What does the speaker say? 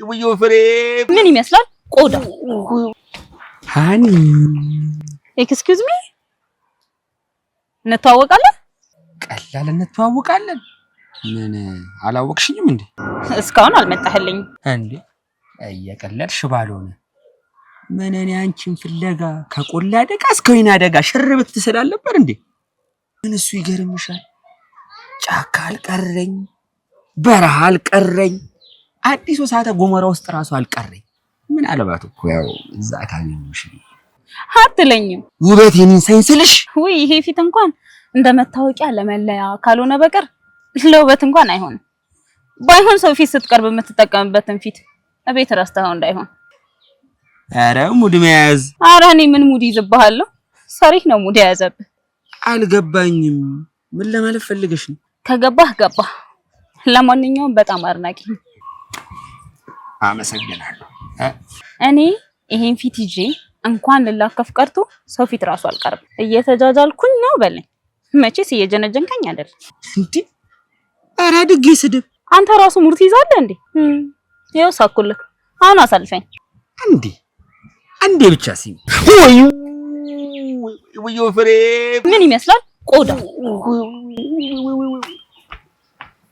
ውይ ፍሬ። ምን ይመስላል? ቆዳ። Honey። Excuse me፣ እንተዋወቃለን? ቀላል እንተዋወቃለን። ምን አላወቅሽኝም እንዴ? እስካሁን አልመጣህልኝም። እንዴ እየቀለድሽ ባልሆነ። ምን እኔ አንቺን ፍለጋ ከቆላ ደጋ እስከ ወይና ደጋ ሽር ብትስል አልነበር እንዴ? ምን እሱ ይገርምሻል። ጫካ አልቀረኝ፣ በረሃ አልቀረኝ፣ አዲሱ እሳተ ገሞራ ውስጥ ራሱ አልቀረኝ። ምናልባት እኮ ያው እዛ ካገኘሁሽ አትለኝም። ውበት የኔን ሳይንስልሽ። ውይ፣ ይሄ ፊት እንኳን እንደ መታወቂያ ለመለያ ካልሆነ በቀር ለውበት እንኳን አይሆንም። ባይሆን ሰው ፊት ስትቀርብ የምትጠቀምበትን ፊት እቤት ረስተኸው እንዳይሆን። ኧረ ሙድ መያዝ። ኧረ እኔ ምን ሙድ ይዝብሃለሁ? ሰሪህ ነው ሙድ የያዘብህ። አልገባኝም። ምን ለማለት ፈልገሽ ነው? ከገባህ ገባህ። ለማንኛውም በጣም አድናቂ ነኝ። አመሰግናለሁ። እኔ ይሄን ፊት ይዤ እንኳን ልላከፍ ቀርቶ ሰው ፊት ራሱ አልቀርብም። እየተጃጃልኩኝ ነው በለኝ። መቼስ እየጀነጀንከኝ አይደል? እንዴ ኧረ አድጌ ስድብ። አንተ ራሱ ሙድ ትይዛለህ እንዴ? ይኸው ሳኩልህ። አሁን አሳልፈኝ። አንዴ አንዴ ብቻ ሲሚ። ውይ ፍሬ። ምን ይመስላል? ቆዳ።